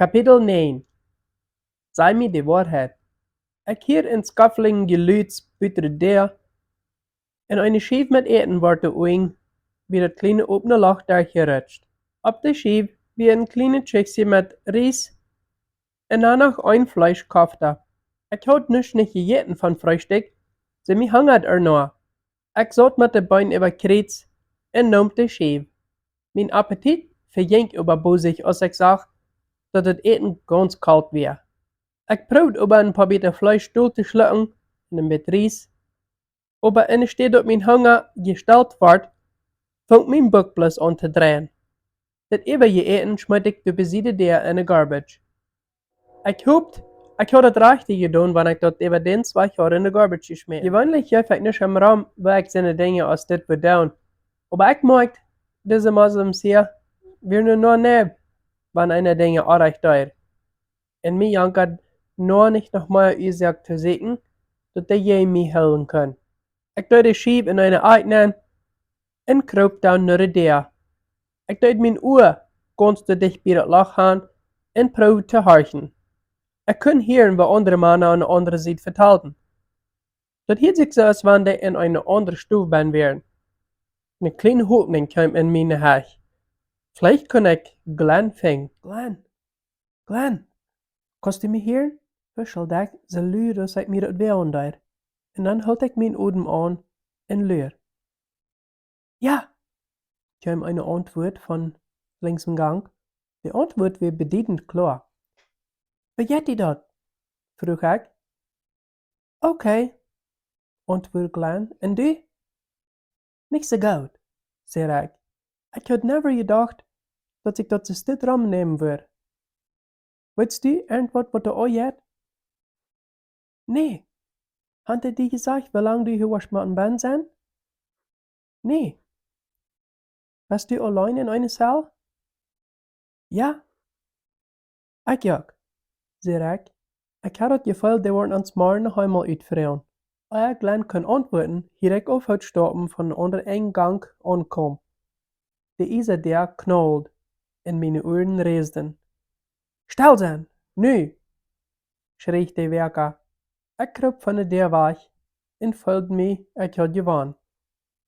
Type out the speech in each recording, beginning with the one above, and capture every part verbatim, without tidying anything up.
Kapitel näajen. Saj mie de Woarheit. Ekj hieed een Schoffeln Jelud buta de Däa, un eene Schiew met Äten wort doa unjen bie daut kjliene opne Loch derchjerutscht. Opp de Schiew wia een kjlienet Stekjsche met Ries un dan noch een Fleeschkofta. Ekj haud nuscht nich jejäten von Freestikj, soo mie hungad doano. Ekj saut met de Been äwa Kjriez un neem de Schiew. Mien Appetit vejinj oba bosich, aus ekj sach, daut daut Äten gaunz kolt wia. Ekj proowd oba een poa Bäta Fleesch dol to schlucken un een bät Ries, oba enne Städ daut mien Hunga jestelt wort, funk mien Buak bloos aun to dreien. Daut äwaje Äten schmeet ekj doa besied de Däa enne garbage. Ekj hopt, ekj haud daut rajchte jedonen, wan ekj daut äwa dän Wajch haud enne garbage jeschmäten. Jeweenlich jeef ekj nuscht om, wan ekj soone Dinja aus dit wudd doonen. Oba ekj moakjt, dise Moslems hia wieren nu noch nä, wan eena Dinja orrajcht deed. Un mie jankad nu nich noch mea Uasoak to sieekjen, daut dee je mie halpen kunnen. Ekj deed de Schiew en eene Akj nenn un kroop dan no de Däa. Ekj deed mien Ua gaunz dicht bie daut Loch han un proowd to horchen. Ekj kunn hieren, waut aundre Mana aun de aundre Sied vetalden. Daut hieed sikj soo, aus wan dee en eene aundre Stow benn wieren. Eene kjliene Hopninj kjeem en miene Hoat. Veleicht kunn ekj Glenn finjen. Glenn, Glenn, kaust du mie hieren? Wuscheld ekj, soo lud aus ekj mie daut woagen deed. Un dan hilt ekj mien Odem aun un luad. Jo, kjeem eene Auntwuat von linkjs em Gank. De Auntwuat wia bediedent kloa. Woo jeit die daut? Fruach ekj. Okay, auntwuad Glenn. Un du? Nich soo goot, säd ekj. Ekj haud never jedocht, daut ekj daut soo stell romnämen wudd. Weetst du irjentwaut, waut doa aunjeit? Nä. Haft hee die jesajcht, woo lang du hia woascht motten benn sennen? Nä. Best du auleen en eene Zell? Jo. Ekj uk, säd ekj. Ekj haud daut Jefeel, dee woaren ons morjen noch eemol utfroagen. Ea Glenn kunn auntwuaden, hieed ekj Footstappen von dän aundren Enj Gank aunkomen. De Iesa Däa knauld un miene Uaren räsden. Stell sennen, nu! Schrieech de Wäaka. Ekj kroop von de Däa wajch un feeld mie, ekj haud jewonnen.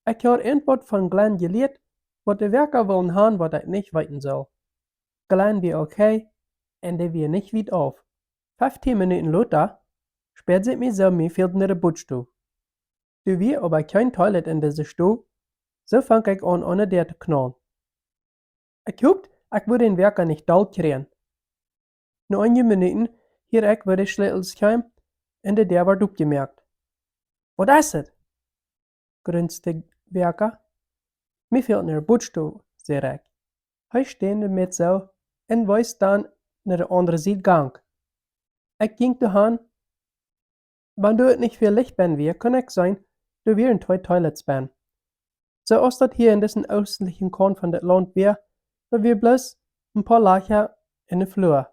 Ekj haud irjentwaut von Glenn jelieet, waut de Wäaka wullen han, waut ekj nich weeten sull. Glenn wia okay un dee wia nich wiet auf. Feftieen Minuten lota späad ekj mie soo, mie fäld ne Buttstow. Doa wia oba kjeen Toilet en dise Stow, soo funk ekj aun, aun de Däa to knaulen. Ekj hopt, ekj wudd dän Wäaka nich doll kjrieen. No eenje Minuten hieed ekj, woo de Schlätels kjeemen un de Däa wort opjemoakt. Waut es et? Grunsd de Wäaka. Mie fält ne Buttstow, säd ekj. Hee ständ met soo un wees dan no de aundre Sied Gank. Ekj jinkj doa han. Wan doa nich väl Licht benn wia, kunn ekj seenen, doa wieren twee Toilets benn. Soo aus daut hia en disen oostlichen Kaunt von daut Launt wia, doa wia bloos een poa Lajcha en de Flua.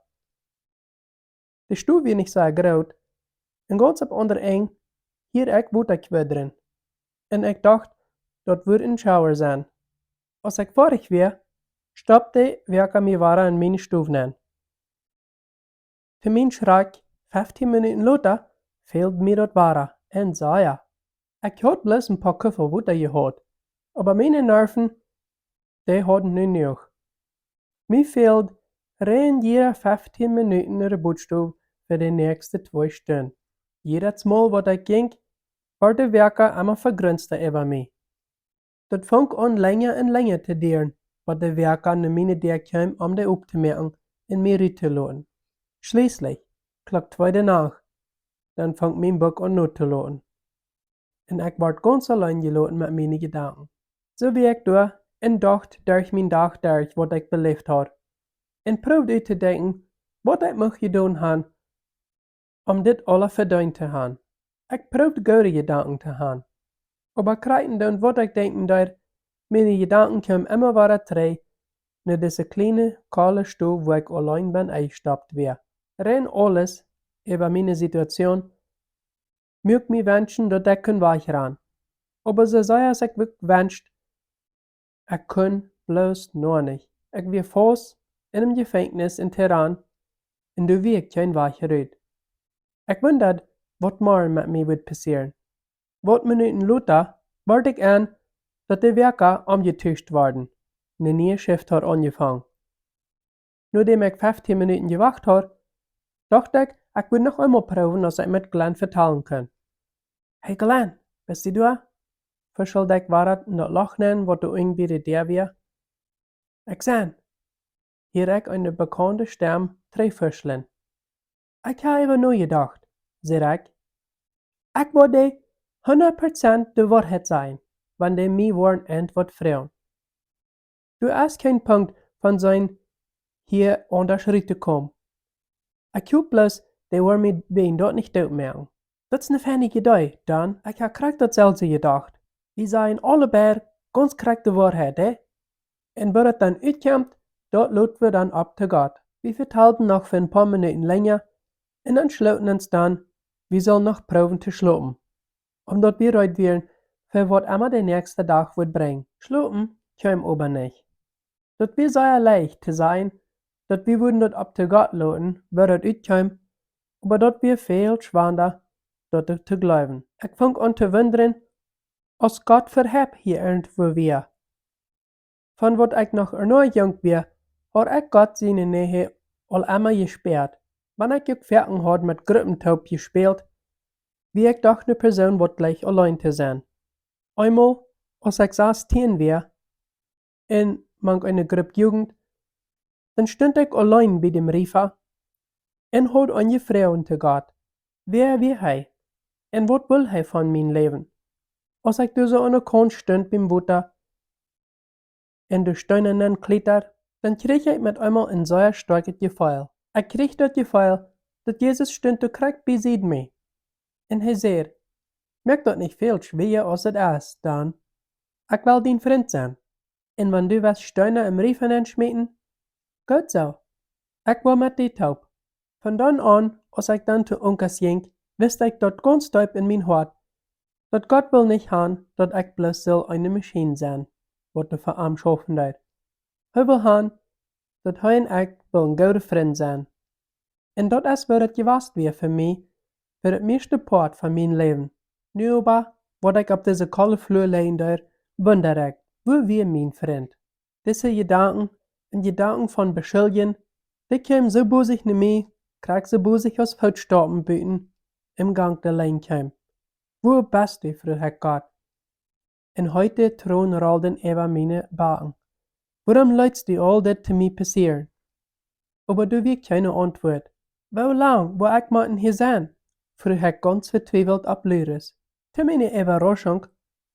De Stow wia nich sea groot, un gaunz opp aundre Enj hieed ekj Wota kwiddren, un ekj docht, daut wudd een shower sennen. Aus ekj foadich wia, stopt de Wäaka mie wada en miene Stow nenn. To mien Schrakj, feftieen Minuten lota, fäld mie daut wada, un sea. Ekj haud bloos een poa Kuffel Wota jehaut, oba miene Nerven, dee hauden nu jenuach. Mie fäld rein jieda feftieen Minuten no de Buttstow fa de näakjste twee Stund. Jiedet Mol, waut ekj jinkj, wort de Wäaka emma vegrunsta äwa mie. Daut funk aun lenja un lenja to dieren, bat de Wäaka aun miene Däa kjeem, om dee optomoaken un mie rut to loten. Schlieslich, Klock twee de Nacht, dan funk mien Buak aun Not to loten. Un ekj wort gaunz auleen jeloten met miene Jedanken. Soo wia ekj doa un docht derch mien Dach derch, waut ekj beläft haud, un proowd uttodenkjen, waut ekj mucht jedonen han, om dit aula vedeent to han. Ekj proowd goode Jedanken to han. Oba krakjt endoont, waut ekj denkjen deed, miene Jedanken kjeemen emma wada trigj no dise kjliene, koole Stow, wua ekj auleen benn enjestopt wia. Rein aules äwa miene Situation muak mie wenschen, daut ekj kunn wajchrannen. Oba soo sea aus ekj uk wenscht, ekj kunn bloos noch nich. Ekj wia faust en een Jefenkjnis en Teheran, Un doa wia kjeen Wajch rut. Ekj wundad, waut morjen met mie wudd passieren. Waut Minuten lota wort ekj en, daut de Wäakja omjetuscht worden. Ne niee Schift haud aunjefongen. Nodäm ekj feftieen Minuten jewacht haud, docht ekj, ekj wudd noch eemol proowen, aus ekj met Glenn vetalen kunn. "Hey Glenn, best du doa?" fuscheld ekj wada en daut Loch nenn, waut doa unjen bie de Däa wia. "Ekj sie," hieed ekj eene bekaunde Stemm trigjfuscheln. "Ekj hab äwa nojedocht," säd ekj. "Ekj woa die hundat Prozent de Woarheit sajen, wan dee mie woaren irjentwaut froagen. Doa es kjeen Punkt von sennen hia aundasch rut to komen. Ekj hop bloos, dee woaren mie wäajen daut nich doot moaken." "Daut es ne feine Idee, Don. Ekj hab krakjt daut selwje jedocht. Wie sajen aule beid gaunz krakjt de Woarheit, hä? Un woo daut dan utkjemt, daut lot wie dan opp to Gott." Wie vetalden noch fa een poa Minuten lenja un entschlooten ons dan, wie sullen noch proowen to schlopen, om daut wie reed wieren fa waut emma de näakjste Dach wudd brinjen. Schlopen kjeem oba nich. Daut wia sea leicht to sajen, daut wie wudden daut opp to Gott loten, woo daut utkjeem, oba daut wia väl schwanda, daut to jleewen. Ekj funk aun to wundren, aus Gott äwahaupt hia irjentwua wia. Von waut ekj noch sea junk wia, haud ekj Gott siene Nähe aul emma jespäat. Wan ekj uk foaken haud met Gruppen toop jespält, wia ekj doch ne Persoon, waut jleicht auleen to sennen. Eemol, aus ekj sastieen wia un mank eene Grupp Jugend, dan stunt ekj auleen bie däm Riefa un haud eene Froag to Gott. Wäa wia hee? Un waut wull hee von mien Läwen? Aus ekj doa soo aun de Kaunt stunt biem Wota un de Steena nenn kjlietad, dan kjrieech ekj met eemol een sea stoakjet Jefeel. Ekj kjrieech daut Jefeel, daut Jesus stunt doa krakjt biesied mie. Un hee säd: "Moak daut nich väl schwieeja, aus et es, Don. Ekj well dien Frint sennen. Un wan du west Steena em Riefa nenn schmieten, goot soo. Ekj woa met die toop." Von dan aun, aus ekj dan to Unkas jinkj, wist ekj daut gaunz deep en mien Hoat, daut Gott wull nich han, daut ekj bloos sull eene Maschien sennen, waut doa fa am schaufen deed. Hee wull han, daut hee un ekj wullen goode Frind sennen. Un daut es, woo daut jewast wia fa mie, fa daut mieeschte Poat von mien Läwen. Nu oba, waut ekj opp dise kolde Flua lijen deed, wundad ekj, wua wia mien Frint? Dise Jedanken un Jedanken von beschuljen, dee kjeemen soo bosich no mie, krakjt soo bosich aus Footstaupen buten em Gank de Lenj kjeemen. "Wua best du?" fruach ekj Gott. Un heete Tronen rolden äwa miene Backen. "Wuarom leetst du aul dit to mie passieren?" Oba doa wia kjeene Auntwuat. "Woo lang woa ekj motten hia sennen?" fruach ekj gaunz vetwiewelt opp ludes. To miene Äwaraschunk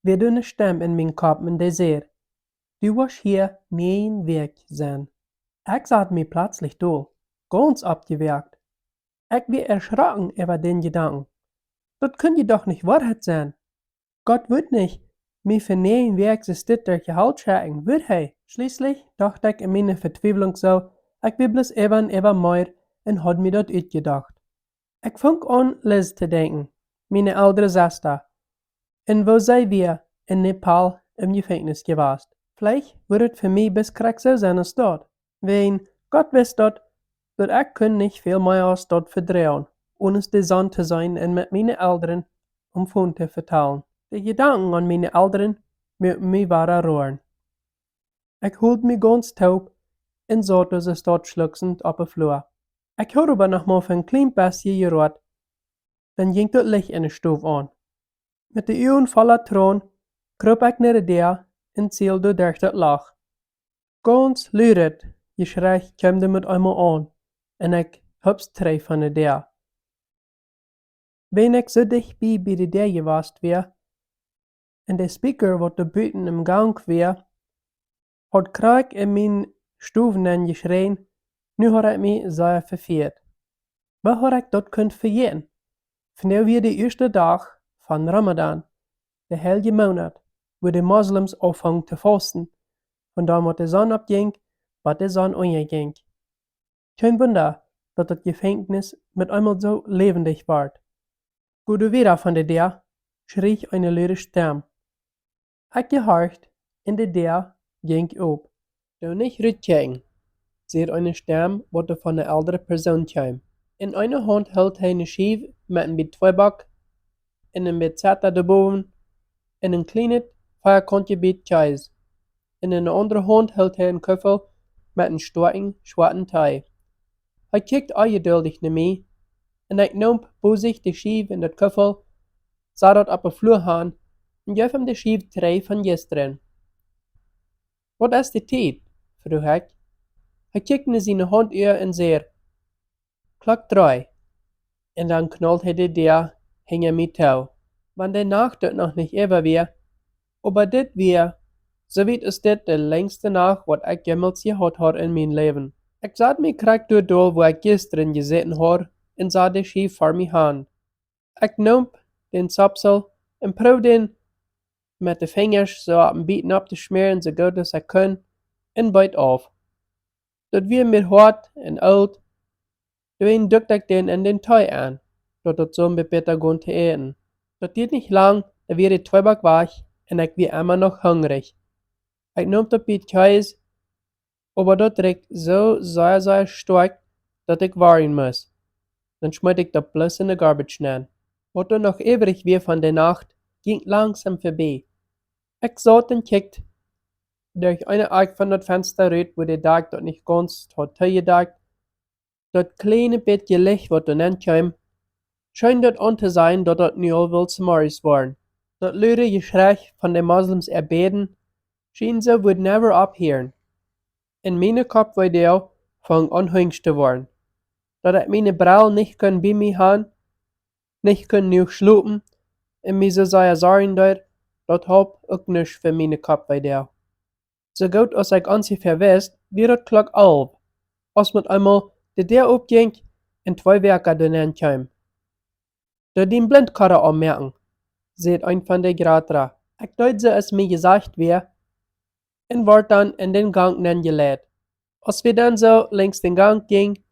wia doa ne Stemm en mienen Kopp, un dee säd: "Du woascht hia näajen Wäakj sennen." Ekj sad mie pletslich dol, gaunz oppjewoakt. Ekj wia erschrocken äwa dän Jedanken. Daut kunn je doch nich Woarheit sennen. Gott wudd nich mie fa näajen Wäakj soo steit derch de Hal schekjen, wudd hee? Schlieslich docht ekj en miene Vetwiewlunk soo, ekj wia bloos äwa un äwa meed un haud mie daut utjedocht. Ekj funk aun Liz to denkjen, miene eldre Sesta, un woo see wia en Nepal em Jefenkjnis jewast. Veleicht wudd et fa mie bloos krakjt soo sennen aus daut. Wäajen Gott wist daut, daut ekj kunn nich väl mea aus daut vedroagen, onen de Sonn to seenen un met miene Elren aum Phone to vetalen. De Jedanken aun miene Elren muaken mie wada roaren. Ekj hilt mie gaunz toop un saut doa soo schlucksend opp de Flua. Ekj haud oba noch mau fa een kjlien bät jeroat, dan jinkj daut Licht en de Stow aun. Met de Uagen voll Tronen kroop ekj no de Däa un zield doa derch daut Loch. Gaunz lud daut Jeschrei kjeem doa met eemol aun, un ekj hupst trigj von de Däa. Wan ekj soo dicht bie, bie de Däa jewast wia, un de Speaker, waut doa buten em Gank wia, haud krakjt en miene Stow nenn jeschräen, nu haud ekj mie sea vefieet. Woo haud ekj daut kunt vejäten? Vondoag wia de ieeschte Dach von Ramadan, de heilje Moonat, wua de Moslems aunfungen to fausten, von daut de Sonn oppjinkj, bat de Sonn unjajinkj. Kjeen Wunda, daut daut Jefenkjnis met eemol soo läwendich wort. "Go du wieda von de Däa," schrieech eene lude Stemm. Ekj jehorcht, un de Däa jinkj op. "Doo nich rutkjikjen," säd eene Stemm, waut von eene eldre Persoon kjeem. En eene Haunt hilt hee eene Schiew met een bät Tweeback, en een bät Zeta doabowen, en een kjlienet, veakauntjet bät Kjees. En eene aundre Haunt hilt hee een Kuffel met een stoakjen, schwoaten Tee. Hee kjikjt onjeduldich no mie, en ekj neem bosich de Schiew en daut Kuffel, sad daut opp de Flua han en jeef am de Schiew trigj von jistren. Waut es de Tiet? Fruach ekj. Hee kjikjt no siene Hauntua en säd: "Klock dree." En dan knault hee de Däa hinja mie too. Wan de Nacht uk noch nich äwa wia, oba dit wia, soo wiet es dit de lenjste Nacht, waut ekj jemols jehaut haud en mien Läwen. Ekj sad mie krakjt doa dol, wua ekj jistren jesäten haud, en sad de Schiew ver mie han. Ekj neem dän Zopsel en proowd dän met de Finjasch soo opp een bät opptoschmäaren, soo goot aus ekj kunn, en beet auf. Daut wia mie hoat en oolt, doawäajen dukt ekj dän en dän Tee aun, daut daut soo een bät bäta kunn to äten. Daut dieed nich lang, dan wia de Tweeback wajch en ekj wia emma noch hungrich. Ekj neem daut bät Kjees, oba daut rikjt soo sea, sea stoakj, daut ekj woaren must. Dan schmeet ekj daut bloos en de garbage nenn. Waut doa noch äwrich wia von de Nacht, jinkj langsom vebie. Ekj saut en kjikjt derch eene Akj von daut Fensta rut, wua de Dakj daut nich gaunz haud toojedakjt. Daut kjliene bät Licht, waut doa nenn kjeem, scheen daut auntoseenen, daut daut nu aul wull zemorjes woaren. Daut lude Jeschrei von de Moslems äa Bäden schien soo, wudd never opphieren. En miene Koppwee doa funk aun hunjsch to woaren. Daut ekj miene Brell nich kunn bie mie han, nich kunn nu schlopen, en mie soo sea sorjen deed, daut holp uk nuscht fa miene Koppwee doa. Soo goot aus ekj onjefäa wist, wia daut Klock alf, aus met eemol de Däa opjinkj en twee Wäakja doa nenn kjeemen. "Doo dien Blintkoda aunmoaken," säd een von de Jratra. Ekj deed soo aus mie jesajcht wia, en wort dan en dän Gank nenn jeleit. Aus wie dan soo lenjs dän Gank jinjen,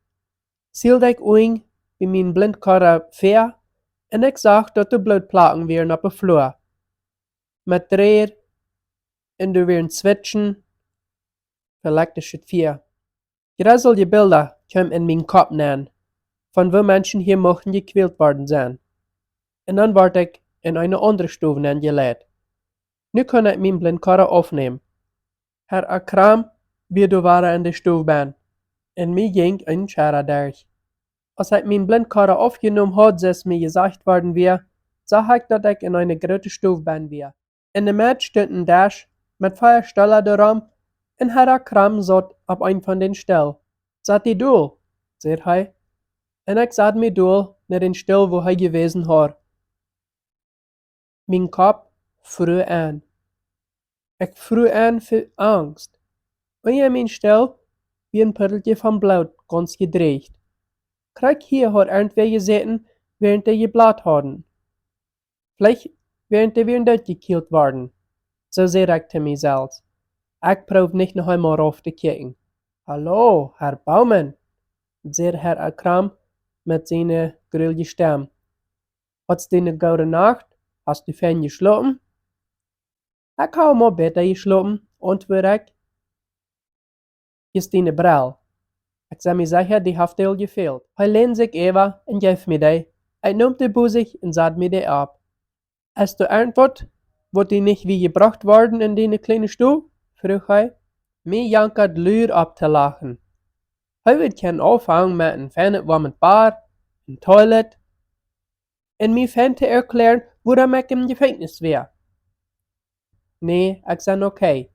sield ekj unjen bie mien Blintkoda väa, en ekj sach, daut doa Blootplaken wieren opp de Flua. Met Dräd, en doa wieren Switchen fa elektrischet Fia. Jreselje Bilda kjeemen en mien Kopp nenn, von woo Menschen hia muchten jekwält worden sennen. En dan wort ekj en eene aundre Stow nenn jeleit. Nu kunn ekj mien Blintkoda aufnämen. Herr Akram wia doa wada en de Stow benn, en mie jinkj een Schedda derch. Aus ekj mien Blintkoda aufjenomen haud, soo aus mie jesajcht worden wia, sach ekj, daut ekj en eene groote Stow benn wia. En de Medd stunt een Desch met vea Stola doarom, en Herr Akram saut opp een von dän Stool. "Sat die dol," säd hee. En ekj sad mie dol no dän Stool, wua hee jewäsen haud. Mien Kopp fru aun. Ekj fru aun fa Angst. Unja mien Stool wia een Puttelkje von Bloot gaunz jedrieecht. Krakjt hia haud irjentwäa jesäten, wäarent dee jeblat hauden. Veleicht wäarent dee wieren dootjekjielt worden, soo säd ekj to mie selfst. Ekj proowd nich noch eemol rauf to kjikjen. "Hallo, Herr Baumann," säd Herr Akram met siene grulje Stemm. "Haudst du eene goode Nacht? Hast du fein jeschlopen?" "Ekj hab mau bäta jeschlopen," auntwuad ekj. "Hia es diene Brell. Ekj sie mie secha, dee haft die aul jefält." Hee länd sikj äwa en jeef mie dee. Ekj neem dee bosich en sad mie dee opp. "Es doa irjentwaut, waut die nich wia jebrocht worden en diene kjliene Stow?" fruach hee. Mie jankad lud opp to lachen. Hee wudd kjennen aunfangen met een feinet woamet Bad, een Toilet, en mie fein to erkjläaren, wuarom ekj em Jefenkjnis wia. "Nä, ekj sie okay,"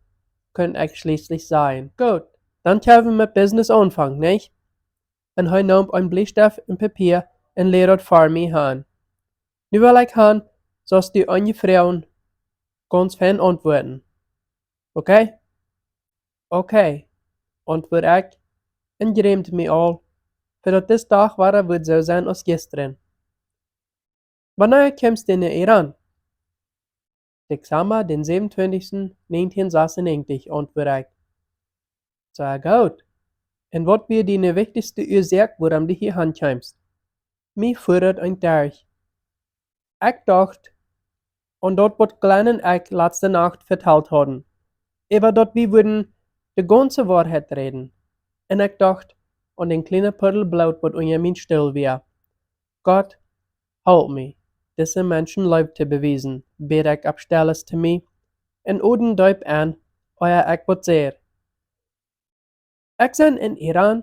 kunn ekj schlieslich sajen. "Goot, dan kjenn wie met Business aunfangen, nich?" En hee neem een Bliestift en Papia en läd daut ver mie han. "Nu well ekj han, soo aus du aun de Froagen gaunz fein auntwuaden. Okay?" "Okay," auntwuad ekj, en jrämd mie aul, fa daut dis Dach wada wudd soo sennen aus jistren. "Wanea kjemst du no Iran?" "Dezamba dän säwenuntwintichsten, näajentieen sasunnäajentich," auntwuad ekj. "Sea goot. En waut wia diene wichtichste Uasoak, wuarom du hia han kjemst?" Mie fuat daut eent derch. Ekj docht aun daut, waut Glenn en ekj latste Nacht vetalt hauden, äwa daut wie wudden de gaunze Woarheit räden. Un ekj docht aun dän kjlienen Puddel Bloot, waut unja mien Stool wia. Gott, halp mie, dise Menschen Leew to bewiesen, bäd ekj opp Stellet to mie, un odem deep en, ea ekj waut säd. Ekj sie en Iran,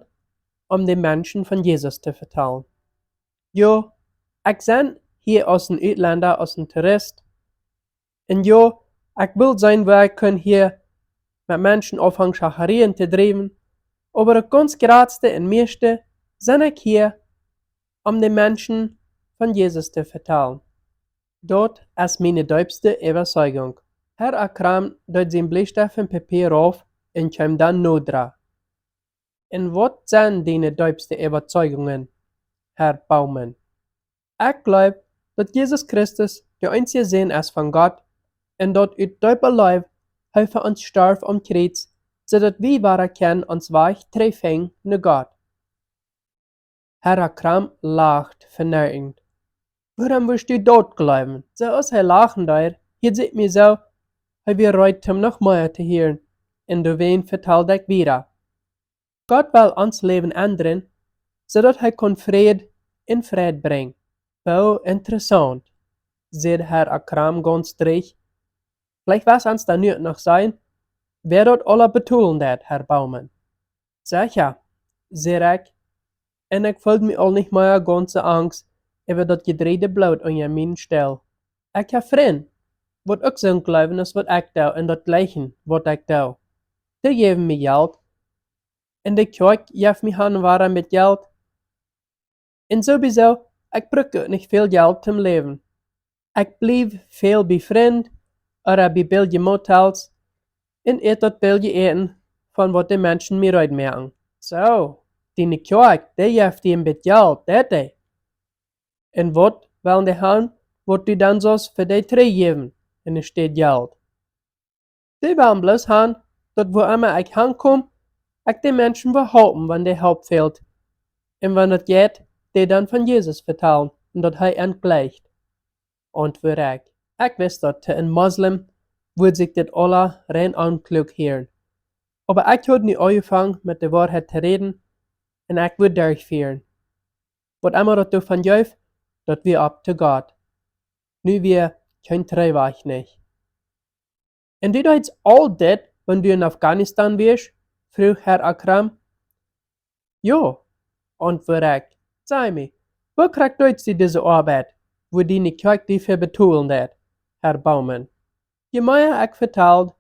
om de Menschen von Jesus to vetalen. Jo, ekj sie hia aus een Utlenda, aus een Turist. Un jo, ekj wull seenen, woo ekj kunn hia met Menschen aunfangen Schacherien to driewen, oba daut gaunz jratste un mieeschte sie ekj hia, om de Menschen von Jesus to vetalen. Daut es miene deepste Äwazeigung. Herr Akram deed sien Bliestift un Papia rauf un kjeem dan noda. Un waut sent diene deepste Äwazeigungen, Herr Baumann? Ekj jleew, daut Jesus Christus de eensje Sän es von Gott, un daut ut deepe Leew hee fa ons storf aum Kjriez, soo daut wie wada kjennen ons Wajch trigjfinjen no Gott. Herr Akram lacht venichtend. Wuarom wurscht du daut jleewen? Soo aus hee lachen deed, hieed sikj mie soo, hee wia reed om noch mea to hieren, un doawäajen vetald ekj wieda. Gott well ons Läwen endren, soo daut hee kaun Fräd un Freid brinjen. Woo interessaunt, säd Herr Akram gaunz drieech. Veleicht woascht du ons dan nu noch sajen, wäa daut aula betolen deit, Herr Baumann. Secha, säd ekj, un ekj feeld mie aul nich mea gaunz soo angst äwa daut jedrieejde Bloot unja mienen Stool. Ekj hab Frind, waut uk soo jleewen aus waut ekj doo un daut jlikjen, waut ekj doo. Dee jäwen mie Jelt. Un de Kjoakj jeft mie han un wada met Jelt. Un sowieso, ekj bruk uk nich väl Jelt toom läwen. Ekj bliew väl bie Frind ooda bie billje Motels un ät daut billje Äten, von waut de Menschen mie reed moaken. Soo, diene Kjoakj, dee jeft die een bät Jelt, deit dee? Un waut wellen dee han, waut du dan saust fa dee trigjjäwen enne Städ Jelt? Dee wellen bloos han, daut wua emma ekj hankom, ekj de Menschen woa halpen, wan dee Help fält. Un wan daut jeit, dee dan von Jesus vetalen un daut hee an jleicht, auntwuad ekj. Ekj wist daut to een Moslem wudd sikj dit aula rein onkloak hieren. Oba ekj haud nu aunjefongen met de Woarheit to räden un ekj wudd derchfieren. Waut emma daut doavon jeef, daut wia opp to Gott. Nu wia kjeen Trigj wajch nich. Un du deetst aul dit, wan du en Afghanistan wiescht? Fruach Herr Akram. Jo, auntwuad ekj. Saj mie, woo krakjt deetst du dise Oabeit, wua diene Kjoakj die fa betolen deit, Herr Baumann? Je mea ekj vetald,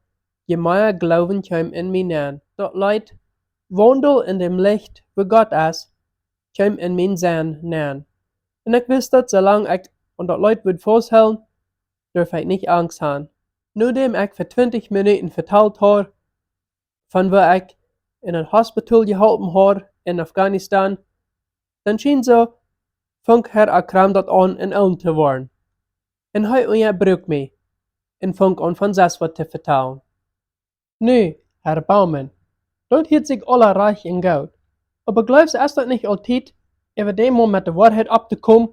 je mea Gloowen kjeem en mie nenn. Daut Leet Waundel en däm Licht, wua Gott es, kjeem en mien Senn nenn. Un ekj wist daut, soo lang ekj aun daut Leet wudd fausthoolen, durf ekj nich Angst han. Nodäm ekj fa twintich Minuten vetalt haud, von woo ekj en daut Hospital jeholpen haud en Afghanistan, dan schien soo, funk Herr Akram daut aun en Oolm to woaren. Un hee unjabruak mie un funk aun von sest waut to vetalen. Nu, Herr Baumann, daut hieet sikj aula rajcht un goot. Oba jleefst, es daut nich aul Tiet, äwa däm mol met de Woarheit opptokomen?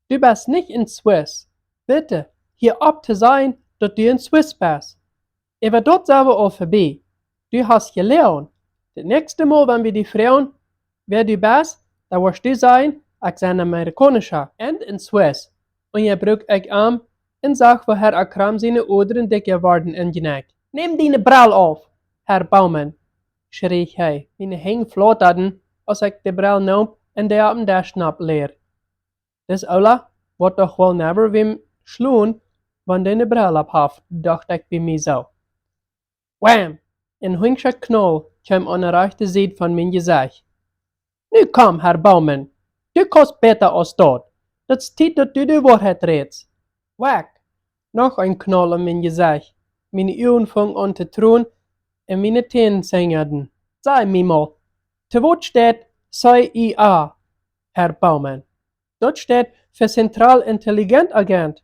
Du best nich en Swiss. Bitte, hia opp to sajen, daut du en Swiss best. Äwa daut sent wie aul vebie. Du hast jeloagen. Daut näakjste Mol, wan wie die froagen, wäa du best, dan woascht du sajen, ekj sie en Amerikaunischa un en Swiss. Unjabruak ekj am un sach, woo Herr Akram siene Odren dikja worden em Jnekj. Nemm diene Brell auf, Herr Baumann, schrieech hee. Miene Henj flauttaden, aus ekj de Brell neem un dee opp dän Desch nopp läd. Dis Oola woat doch woll never wäm schlonen, wan dee ne Brell opp haft, docht ekj bie mie soo. Wham! En hunjscha Knaul kjeem aun de rajchte Sied von mien Jesecht. Nu komm, Herr Baumann, du kaust bäta aus daut. Daut es Tiet, daut du de Woarheit rätst. Whack! Noch een Knaul aun mien Jesecht. Miene Uagen fungen aun to tronen un miene Tänen sinjaden. Saj mie mol, to waut steit C I A, Herr Baumann? Daut steit fa Zentralintelligenzagent,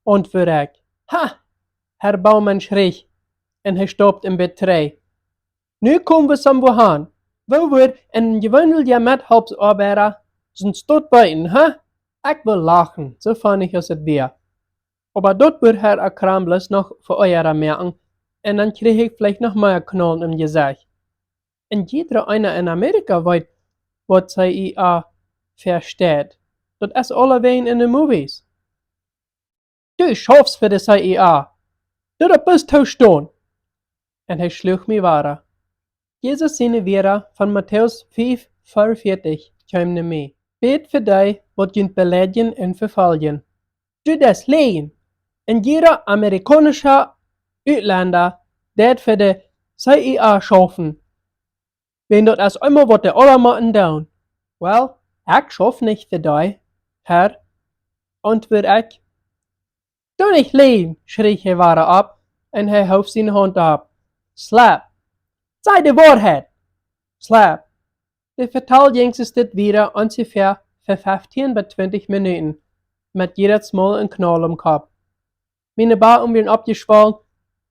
auntwuad ekj. Ha! Herr Baumann schrieech un hee staupt een bät trigj. Nu kom wie soo wua han. Woo wudd een jeweenelja Methalpsoabeida soont weeten, ha? Ekj wull lachen, soo funny aus et wia. Oba daut wudd Herr Akram bloos noch veoajren moaken, un dan kjrieech ekj veleicht noch mea Knaulen em Jesecht. Un jiedra eena en Amerika weet, waut C I A vesteit. Daut es aulawäajen en de movies. Du schaufst fa de C I A. Du, daut best du stonen. Un hee schluach mie wada. Jesus siene Wieed von Matäus fief, veeaunvieetich kjeemen no mie: Bät fa dee, waut junt beleidjen un vefoljen. Du deist läajen. Un jieda amerikaunischa Utlenda deit fa de C I A schaufen. Wan daut es emma waut de aula motten doonen. Well, ekj schauf nich fa dee, Herr, auntwuad ekj. Du nich läajen, schrie hee wada opp, un hee hoof siene Haunt opp. Slap. Saj de Woarheit. Slap. De Vetal jinkj soo wieda onjefäa fa feftieen bat twintich Minuten, met jiedet Mol een Knaul em Kopp. Miene Backen wieren oppjeschwollen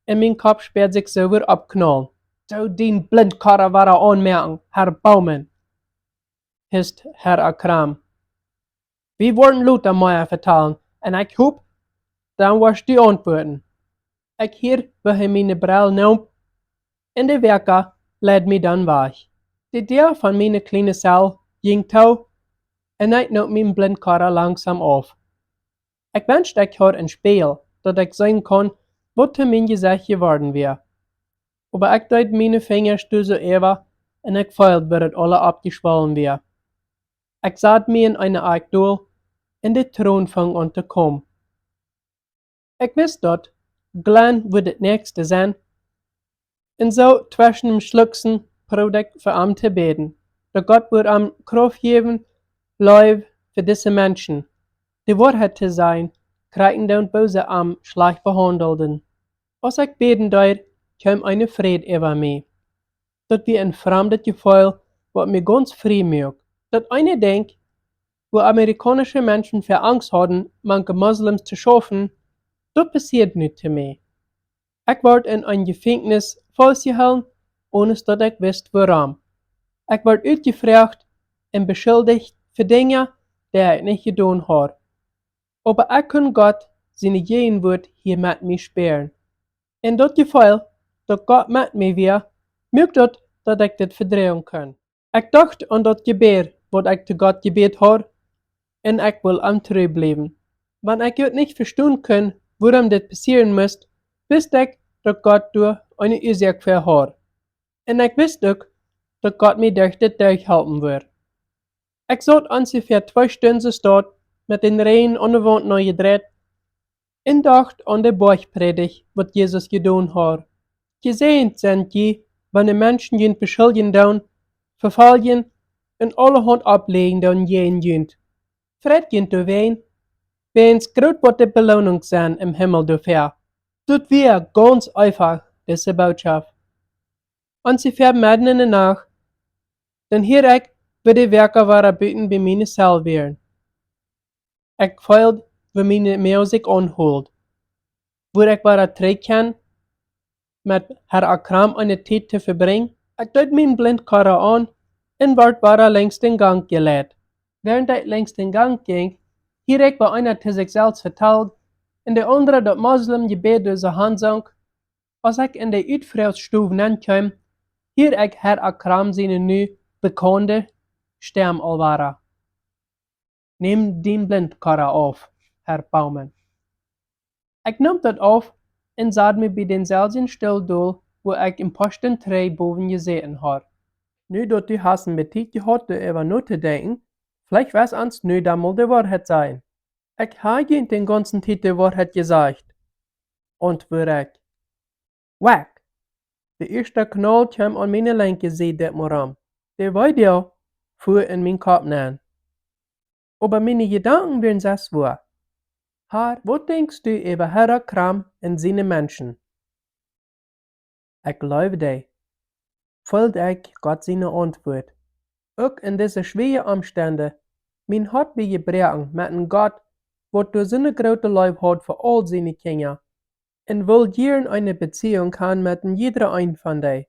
un mien Kopp späad sikj soo wada oppknaulen. Doo dien Blindkora wada aunmoaken, Herr Baumann, hieescht Herr Akram. Wie woaren lota mea vetalen, un ekj hop, dan woascht du auntwuaden. Ekj hieed, woo hee miene Brell neem, un de Wäakja leid mie dan wajch. De Däa von miene kjliene Zell jinkj too, un ekj noom mien Blindkora langsom auf. Ekj wenscht, ekj haud een Spieejel, daut ekj seenen kunn, waut to mien Jesecht jeworden wia. Oba ekj deed miene Finjasch doa soo äwa, un ekj feeld, woo daut aula oppjeschwollen wia. Ekj sad mie en eene Akj dol, un de Tronen fungen aun to komen. Ekj wist daut, Glenn wudd daut näakjste sennen, un soo tweschen däm Schluchsen proowd ekj fa am to bäden, daut Gott wudd am Krauft jäwen, Leew fa dise Menschen, de Woarheit to sajen, kjrieen doonen, woo see am schlajcht behaundelden. Aus ekj bäden deed, kjeem een Fräd äwa mie. Daut wia een framdet Jefeel, waut mie gaunz frie muak. Daut eene Dinkj, woo amerikaunische Menschen väl Angst hauden, mank de Moslems to schaufen, daut passieed nu to mie. Ekj wort en een Jefenkjnis faustjehoolen, onen daut ekj wist wuarom. Ekj wort utjefroacht un beschuldicht fa Dinja, dee ekj nich jedonen haud. Oba ekj kunn Gott siene Jäajenwuat hia met mie spieren. Un daut Jefeel, daut Gott met mie wia, muak daut, daut ekj dit vedroagen kunn. Ekj docht aun daut Jebäd, waut ekj to Gott jebät haud, un ekj wull am tru bliewen. Wan ekj daut nich vestonen kunn, wuarom dit passieren must, wist ekj, daut Gott doa eene Uasoak fa haud. Un ekj wist uk, daut Gott mie derch dit derchhalpen wudd. Ekj saut onjefäa twee Stunden soo doa met dän Rigjen aun de Waunt nojedreit un docht aun de Boajchprädicht, waut Jesus jedonen haud. Jesäajent sent jie, wan de Menschen junt beschuljen doonen, vefoljen un aulahaunt oppläajen doonen jäajen junt. Freit junt doawäajen, wiels groot woat de Beloonunk sennen em Himmel doafäa. Daut wia gaunz eefach, dise Bootschoft. Onjefäa medden en de Nacht, dan hieed ekj, woo de Wäakja wada buten bie miene Zell wieren. Ekj feeld, woo miene Moag sikj aunhilt. Wudd ekj wada trigj kjennen, met Herr Akram eene Tiet to vebrinjen? Ekj deed mien Blindkora aun un wort wada lenjs dän Gank jeleit. Wäarent ekj lenjs dän Gank jinkj, hieed ekj, woo eena to sikj selfst vetald un de aundra daut Moslem-Jebäd doa soo han sunk. Aus ekj en de Utfroagstow nenkjeem, hieed ekj Herr Akram siene nu bekaunde Stemm aul wada: Näm dien Blindkora auf, Herr Baumann. Ekj neem daut auf un sad mie bie dänselwjen Stool dol, wua ekj een poa Stunden trigj bowen jesäten haud. Nu daut du hast een bät Tiet jehaut, doaräwa notodenkjen, veleicht woascht du nu dan mol de Woarheit sajen. Ekj ha junt dän gaunzen Tiet de Woarheit jesajcht, auntwuad ekj. Whack! De ieeschta Knaul kjeem aun miene linkje Sied dit Mol rom. De Weedoag fua en mien Kopp nenn. Oba miene Jedanken wieren sest wua. Herr, waut denkjst du äwa Herr Akram un siene Menschen? Ekj leew dee, feeld ekj Gott siene Auntwuat. Uk en dise schwoare Omstend, mien Hoat wia jebroaken met een Gott, waut doa soone groote Leew haud fa aul siene Kjinja un wull jieren eene Beziehunk han met een jiedra een von dee.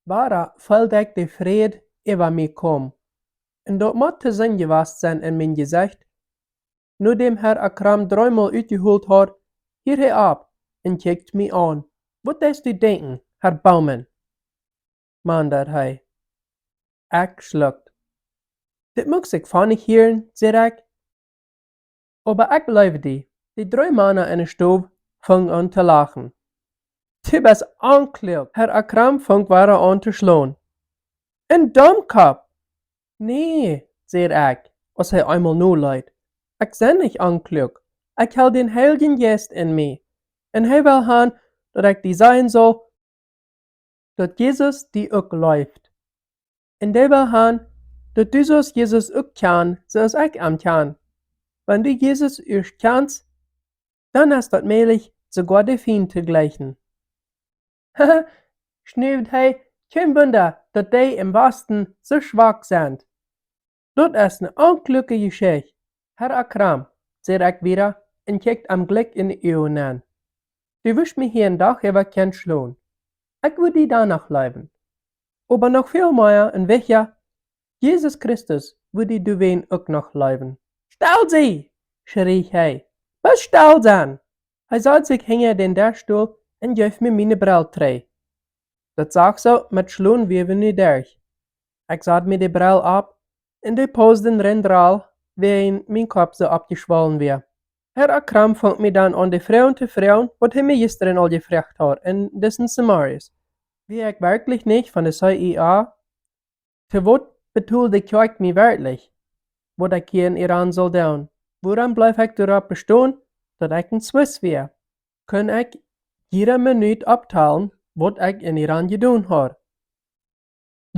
Wada feeld ekj de Fräd äwa mie komen. Un daut mott to seenen jewast sennen en mien Jesecht. Nodäm Herr Akram dreemol utjeholt haud, hieed hee opp un kjikjt mie aun. Waut deist du denkjen, Herr Baumann? Mandad hee. Ekj schluckt. Dit mucht sikj funny hieren, säd ekj. Oba ekj beleew die. De dree Mana enne Stow fungen aun to lachen. Du best onkluak, Herr Akram funk wada aun to schlonen. Een Domkopp! Nä, säd ekj, aus hee eemol noleet. Ekj sie nich onkluak. Ekj ha dän Heiljen Jeist en mie. Un hee well han, daut ekj die sajen saul, daut Jesus die uk leeft. Un dee well han, daut du saust Jesus uk kjanen, soo aus ekj am kjan. Wan du Jesus ieescht kjanst, dan es daut mäajlich, soogoa de Fient to jleichen. Haha, schnuwd hee, kjeen Wunda, daut dee em Wasten soo schwak sent. Daut es ne onkluake Jeschicht, Herr Akram, säd ekj wada un kjikjt am jlikj enne Uagen aun. Du wurscht mie hia een Dach äwa kjennen schlonen. Ekj wudd die dan noch leewen. Oba noch väl mea un wichtja, Jesus Christus wudd die doawäajen uk noch leewen. Stell die! Schrieech hee. Bloos stell sennen! Hee sad sikj hinja dän Deschstool un jeef mie miene Brell trigj. Daut sach soo met schlonen wia wie nu derch. Ekj sad mie de Brell opp un dee poosd een rundra, wäajen mien Kopp soo oppjeschwollen wia. Herr Akram funk mie dan aun de Froagen to froagen, waut hee mie jistren aul jefroagt haud en disen Summaries. Wia ekj werkjlich nich von de C I A? To waut betold de Kjoakj mie werkjlich, waut ekj hia en Iran sull doonen? Wuarom bleef ekj doaropp bestonen, daut ekj een Swiss wia? Kunn ekj jiede Minut opptalen, waut ekj en Iran jedonen haud?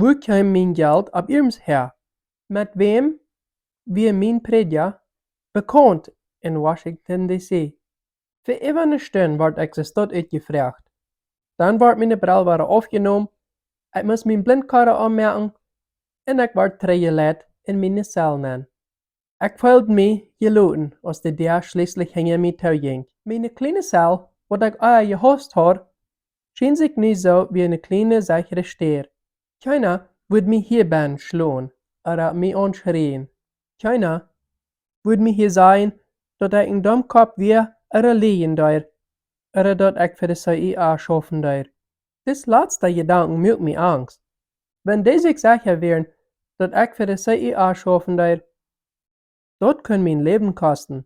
Wua kjeem mien Jelt opp eemol häa? Met wäm wia mien Prädja bekaunt en Washington D C? Fa äwa ne Stund wort ekj soo daut utjefroagt. Dan wort miene Brell wada aufjenomen, ekj must miene Blindkora aunmoaken un ekj wort trigjjeleit en miene Zell nenn. Ekj feeld mie jeloten, aus de Däa schlieslich hinja mie toojinkj. Miene kjliene Zell, waut ekj ea jehaust haud, schien sikj nu soo aus ne kjliene, sechre Städ. Kjeena wudd mie hia bennen schlonen ooda mie aunschrieen. Kjeena wudd mie hia sajen, daut ekj een Domkopp wia ooda lieejen deed, ooda daut ekj fa de C I A schaufen deed. Dis latsta Jedanken muak mie angst. Wan dee sikj secha wieren, daut ekj fa de C I A schaufen deed, daut kunn mien Läwen kosten.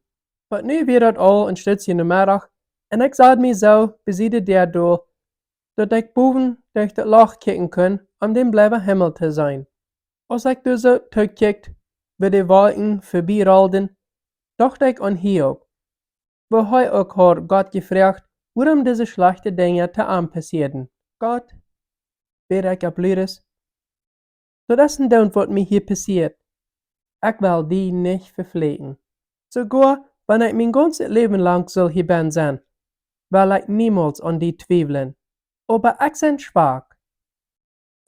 Oba nu wia daut aul een Stootje Nomeddach un ekj sad mie soo besied de Däa dol, daut ekj bowen derch daut Loch kjikjen kunn, om dän blauwen Himmel to seenen. Aus ekj doa soo tookjikjt, woo de Wolkjen verbie rollden, docht ekj aun Hiob, woo hee uk haud Gott jefroagt, wuarom dise schlajchte Dinja to am passieeden. Gott, bäd ekj opp ludes, daut es een Doont, waut mie hia passieet. Ekj well die nich vefläakjen. Soogoa wan ekj mien gaunzet Läwen lank sull hia bennen sennen, well ekj niemols aun die twiewlen. Oba ekj sie schwak.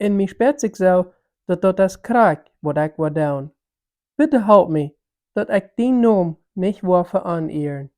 Un mie spieet sikj soo, daut daut es krakjt, waut ekj woa doonen. Bitte halp mie, daut ekj dienen Nomen nich woa veonieren.